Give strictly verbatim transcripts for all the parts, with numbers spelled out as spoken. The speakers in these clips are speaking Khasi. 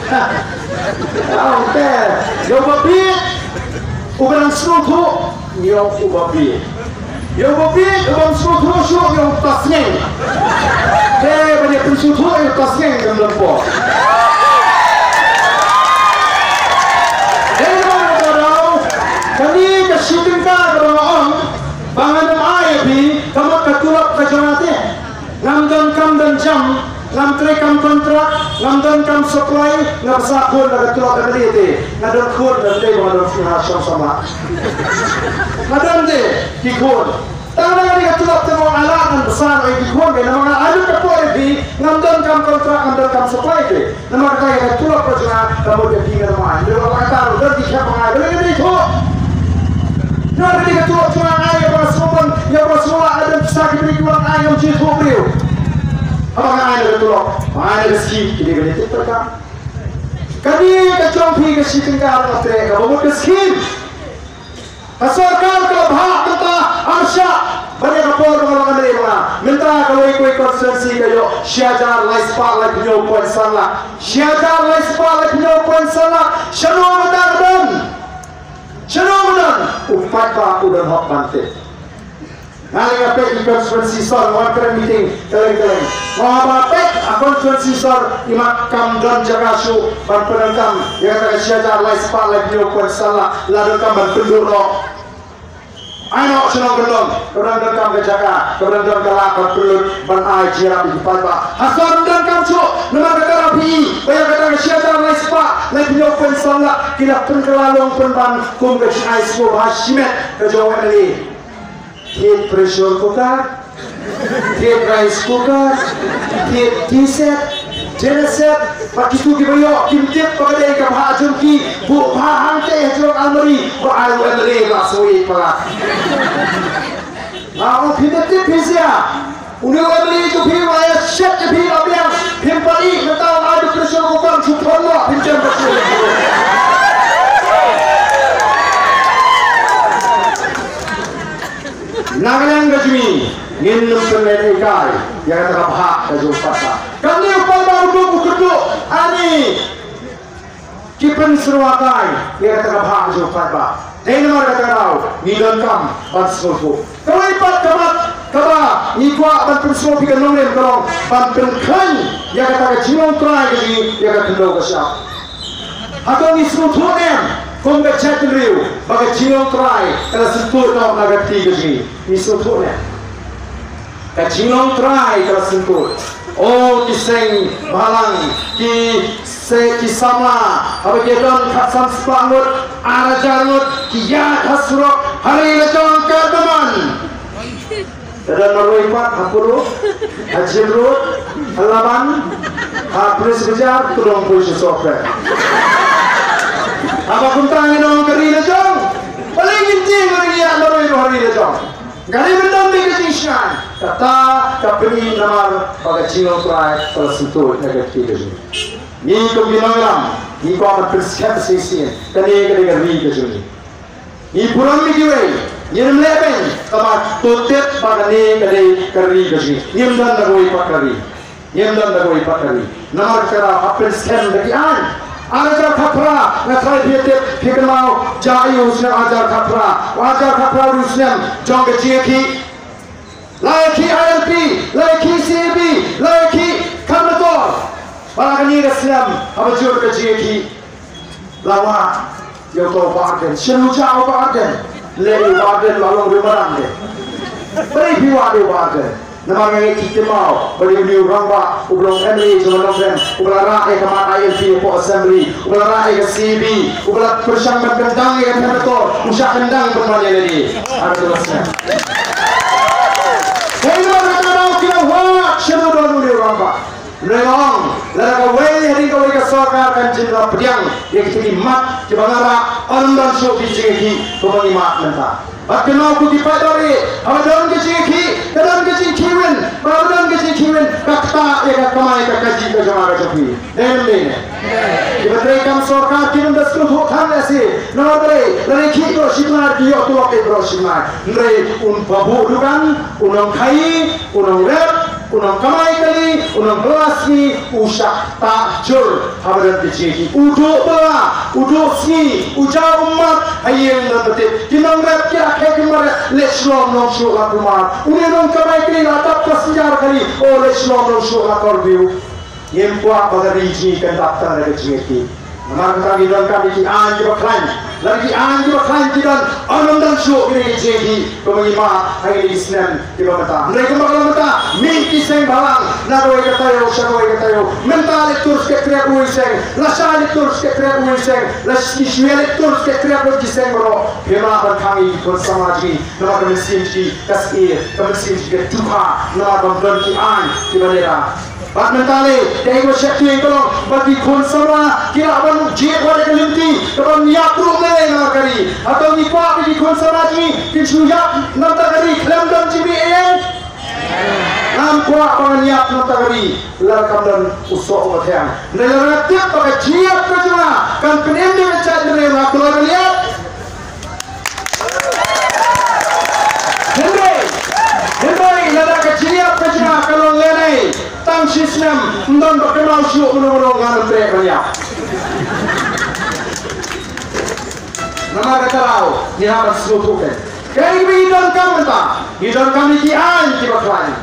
Ong te, ïa uba bieit uba nang sngewthuh, ïa uba bieit. Ïa uba bieit uba nang sngewthuh shuh, ïa uta sngewthuh. Te ban ïa pynsngewthuh ïa uta sngewthuh kam don por. Dei namar kata daw, kane ka shi tyngka kaba nga ong ba ngan ym ai ïa phi, ka mut ka tulop ka jong nga te. Ngam don kam don jam, ngam trei kam kontrak, ngam don kam supply, nga bsa khun da ka tulop M L A te. Nga don khun, nga don te ba nga don khun ha shong samla. Nga don te ki khun. Tang na ka dei ka tulop te mo, nga lah ngan bsa ïa ki khun, namar nga ai lut ka por ïa phi, ngam don kam kontrak, ngam don kam supply te. Namar kata ïa ka tulop ka jong nga ka mut ïa phi ngan ym ai. Lei ba kata ruh don ki khep ba nga ai, balei ngan ïathuh? Namar kata ïa ka tulop jong nga ai ïa ba sngewbha, ïa ba sngewbha, ai don pisa ki briew ki wan ai, ngam ju ïathuh briew. Haba nga ai na ka tulop, nga ai na ka skim, ki dei ban ïatip ka. Kane ka jong phi ka shi tyngka ruh nga treh, kaba mut ka skim. Ka sorkar ka la bhah mynta arshah ban ïa ka por ba nga long M L A ba nga. Mynta kawei kawei constituency ka ïoh shi hajar lai spah laiphew hynñiew point san lak. Shi hajar lai spah laiphew hynñiew point san lak. Shano mynta ka don? Shano ka don? U paidbah u don hok ban tip. Nga leit nga peit ki constituency sor, nga wan kren meeting kylleng kylleng. Nga wan peit ha constituency sor, i mat kam don jaka shuh ban pyndonkam ïa kata ka shi hajar lai spah laiphew hynñiew point san lak, la donkam ban pynduh noh. Ai noh shnong kyndong kaba dang donkam ka jaka, kaba dang don ka lad ban pynlut ban ai jingïarap ïa ki paidbah. Ha sor ym donkam shuh, namar kata ra phi ba ïa kata ka shi hajar lai spah laiphew hynñiew point san lak ki la pynkylla long pynban kum ka jingai sngewbha shimet ka jong u M L A. Thied pressure cooker, thied rice cooker, thied tea set, dinner set, bad kito kiba ïoh kim tip ba ka dei ka bhah jong ki, buh bhah hangtei ha jrong almari, ba ai u M L A ba la sngewthuh palat. Nga ong phi da tip phi sha. Une u M L A jong phi u la ïa shet ïa phi la biang, phim pat ïeh, mynta u ai da pressure cooker shu thon noh, phim jem ba shu. Na ka liang ka jong ngi, ngin ym pynlehkai ïa kata ka bhah ka jong u paidbah. Kane u paidbah u duk u kyrduh, ani ki pynsyrwa kai ïa kata ka bhah ka jong u paidbah. Dei namar kata ka daw ngi donkam ban sngewthuh. Kawei pat ka mat kaba ngi kwah ban pynsngew phi ka nongrim ka long ban pynkhlaiñ ïa kata ka jinglong trai ka jong ngi ïa ka khyndew ka shyiap. Hato ngi sngewthuh ne em kum ka jaitbynriew ba ka jinglong trai ka la syntud noh na ka kti ka jong ngi? Ngi sngewthuh ne em? Ka jinglong trai ka la syntud. O ki seng bhalang, ki se ki samla, haba ki don khatsan spah ngut, ar hajar ngut, ki ïaid ha surok, ha ri la jong katba mon. Ka don marwei pat ha Polo, ha Gym Road, ha Laban, ha Police Bazar, to dong poi sha Sohpret. Haba kumta ngi ong ka ri la jong, balei ngin tieng ba ngi ïaid marwei ha ri la jong? Ka dei ban don beit ka jingshngaiñ. Kata ka pyni namar ba ka jinglong trai ka la syntud na ka kti ka jong ngi. Ngi kum ki nongïalam ngi kwah ban pynskhem shisien. Kane ka dei ka ri ka jong ngi. Ngi burom ïa kiwei, ngim lehbeiñ, kaba to tip ba kane ka dei ka ri ka jong ngi. Ngim don da kawei pat ka ri. Ngim don da kawei pat ka ri. Namar kata hap pynskhem da ki aiñ. Ar hajar khatphra, nga tharai phi tip, phi kynmaw, jia ïa u snem ar hajar khatphra. Ar hajar khatphra u snem jong ka jingïakhih. La ïakhih I L P, la ïakhih C A B, la ïakhih Kharmator. Ba la kane ka snem, haba jur ka jingïakhih. La wad ïa uta u Bah Ardent. Shen u jia u Bah Ardent? Leh ïa u Bah Ardent la long riewmadan de. Balei phi wad ïa u Bah Ardent? Namar nga ngeit ki kynmaw ba dei une u rangbah uba long M L A jong ka Nongkrem, uba la rah ïa ka mat I L P hapoh Assembly, uba la rah ïa ka C A B, uba la pyrshang ban kyndang ïa ka Kharmator, u shah kyndang ban wan ïa lade. Ar hajar khatphra. Hei, namar kata daw ki la wad shen u don une u rangbah. Hynrei nga ong, lada kawei hadien kawei ka sorkar kan jin la pdiang ïa kita ki mat kiba nga rah, ym don shuh ki jingïakhih kumba ngi mad mynta. Bad kynmaw ko ki paidbah, haba don ka jingïakhih, ka don ka jingkhih win, bad haba don ka jingkhih win, ka ktah ïa ka kamai ka kajih ka jong nga ka jong phi. Dei ne ym dei ne? Kiba trei kam sorkar kim da sngewthuh than lehse. Namar balei? Lada khih noh shi bnai ki ïoh tulop baroh shi bnai. Hynrei u nongbuh dukan, u nongkhaii, u nongrep, U nongkamai kali, u nongbylla sngi, u shah tah jur haba don ka jingïadih. U duh bylla, u duh sngi, u jaw ummat ha ïing don ba tip. Ki nongrep ki la khet ki mareh, leit shlom nong shuh la kumar. Une u nongkamai kali la dap passenger kali, oh leit shlom nong shuh la curfew. Ngim kwah ba ka ri jong ngi kan dap tang da ka jingïadih. Namar kata ngi donkam ïa ki aiñ kiba khlaiñ. Lada ki aiñ kiba khlaiñ ki don, ym don shuh kine ki jingïadih kumba ngi mad ha kine ki snem kiba mynta. Hynrei kumba ka long mynta, mih ki seng bhalang na kawei ka taïew sha kawei ka taïew. Mynta leit tur skep krep uwei seng, lashai leit tur skep krep uwei seng, lashai leit tur skep krep uwei seng baroh. Phim lah ban khang ïa ki khun samla jong ngi namar ka mynsiem jong ki ka syier, ka mynsiem jong ki ka tukha namar ba ym don ki aiñ kiba lehrain. Bad mynta lei, kaei kaba sheptieng ka long ba ki khun samla ki lah ban jied wat ïa ka lynti kaban ïap ruh lei na ka ri. Hato ngi kwah ba ki khun samla jong ngi kin shu ïap na bynta ka ri khlem don jingmih ei ei? Ngam kwah ba ngan ïap na bynta ka ri lada kam don u soh uba thiang. Hynrei lada nga tip ba ka jingïap ka jong nga kan pynim ïa ka jaitbynriew, nga kloi ban ïap. Hynrei, hynrei lada ka jingïap ka jong nga ka long lehnoh, tang shisnem, ym don ba kynmaw shuh mano mano, ngan ym treh ban ïap. Namar kata ka daw ngi hap ban sngewthuh kein. Kaei ba ngi donkam mynta? Ngi donkam ïa ki aiñ kiba khlaiñ.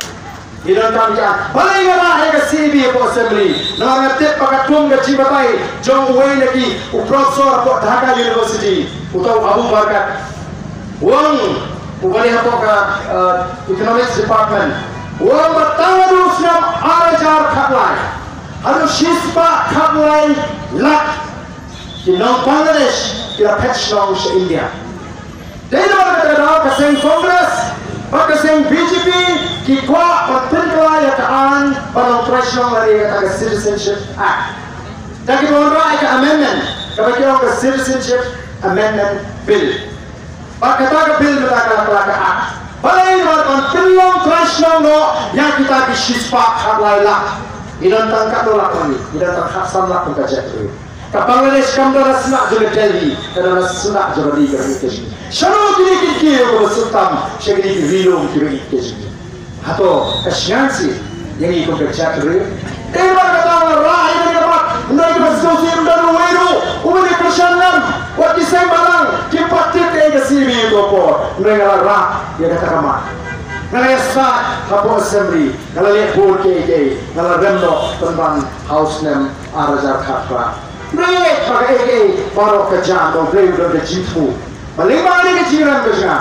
Ngi donkam ïa, balei nga rah ïa ka C A B hapoh Assembly? Namar nga tip ba katkum ka jingbatai jong uwei na ki, u professor hapoh Dhaka University, uta u Abu Barkat. U ong, uba dei hapoh ka, eh, Economics Department. U ong ba tang naduh u snem ar hajar khatlai haduh shispah khatlai lak ki nong Bangladesh ki la phet shnong sha India. Dei namar kata ka daw ka seng Congress bad ka seng B J P ki kwah ban pynkylla ïa ka aiñ ban long trai shnong lane ïa kata ka Citizenship Act. Da kiba wanrah ïa ka amendment kaba ki ong ka Citizenship Amendment Bill. Bad kata ka bill mynta ka la kylla ka Act. Balei namar ban pynlong trai shnong noh ïa kita ki shispah khatlai lak. Ngi don tang katno lak, ngi don tang khatsan lak kum ka jaitbynriew. Ka Bangladesh kam don ha shnong jong ka Delhi, ka don ha shnong jong ka ri ka ri ka jong. Shano kine ki kiew kiba sngewtam sha kine ki ri lum kiba ïeit ka jong. Hato ka shngain sih ïa ngi kum ka jaitbynriew? Dei ba kata nga rah ïa kane ka mat, hynrei kaba sngewsih ym don uwei ruh uba ïa kyrshan ngam. Wat ki seng bhalang kim pat tip kaei ka C A B ha kato ka por, hynrei nga la rah ïa kata ka mat. Nga la ïasaid hapoh Assembly, nga la leh bun kiei kiei, nga la rem noh pynban ha u snem ar hajar khatphra. Balei ba kaei kaei baroh ka jia, ba U Blei u don ka jingthmu. Ba lyngba kane ka jingrem ka jong nga,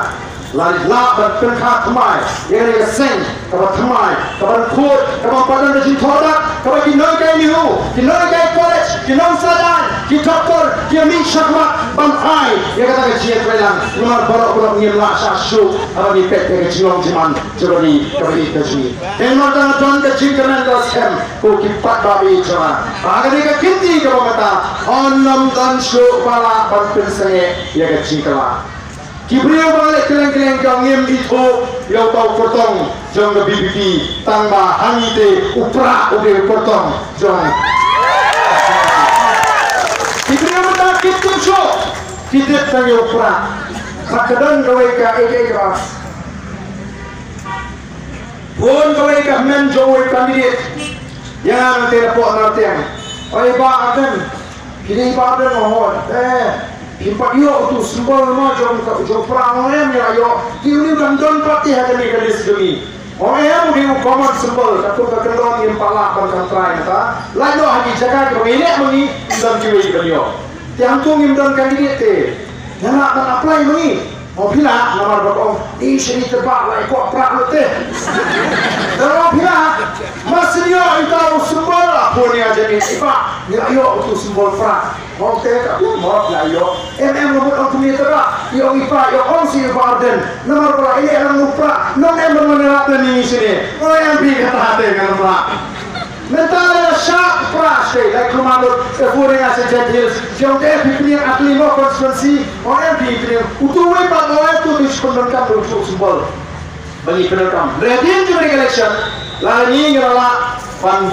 la lah ban pynkha thymmai ïa kane ka seng kaba thymmai, kaba ryngkut, kaba ym pat don ka jingthoh dak, kaba ki nonghikai NEHU, ki nonghikai college, ki nongsaiñ aiñ, ki doktor ki ïa mih shakhmat ban ai ïa kata ka jingïatreilang. Namar baroh baroh ngim lah shah shuh haba ngi peit ïa ka jinglong jingman jong ka ri kaba ïeit ka jong ngi. Te namar kata nga don ka jingkyrmen kaba skhem, ko ki paidbah ba ïeit jong nga, ba ha kane ka kynti kaba mynta yn ym don shuh ba lah ban pynsangeh ïa ka jingkylla. Ki briew ba leh kylleng kylleng ki ong ngim ithuh ïa uta u kyrtong jong ka V P P, tang ba ha ngi te u Prah u dei u kyrtong jong. Ki briew mynta kim tip shuh, ki tip tang ïa u Prah. Bad ka don kawei ka, eh, eh, ka Bun kawei ka hynmen jong uwei u candidate ïa nga nangta napoh Nartiang. Oi Bah Ardent, phi dei Bah Ardent, nga ong, eh, phim pat ïoh utu u symbol ma jong ka, jong u Prah? Ong em, ngi la ïoh. Te une u dang don pat te ha kane ka list jong ngi. Ong em, u dei u common symbol, katkum ka kyndon ngim pat lah ban counter mynta. Lait noh ha ki jaka kiba ngi leh ma ngi, ym don kiwei kiban ïoh. Te hangto ngim don candidate te, ngi lah ban apply ma ngi. Ong phi lah, namar ba ka ong, i shini te bah, la i kwah Prah lut te. Te ong phi lah, ma sien ïoh ita u symbol, la phone ïa Janet, i bah, ngi la ïoh utu u symbol Prah. Ong te ka, mo phi la ïoh. Em em, nga mut ong kumne te bah, i ong i Prah, i ong seh i Bah Ardent. Namar ba la i leh lang u Prah, nong em ban wan ïarap ïa ngi shini. Ong em phi kata te ngan ym lah. Mynta la shah Prah sha, la kumno, e, pure nga sha Jaintia Hills. Jong te phi pynïeng Artylli Moh constituency, ong em phi pynïeng. Utu uwei pat ong em, utu utu shu pyndonkam utu u symbol. Ba ngi pyndonkam. Hynrei hadien jong kane ka election, lada ngi ngi la lah ban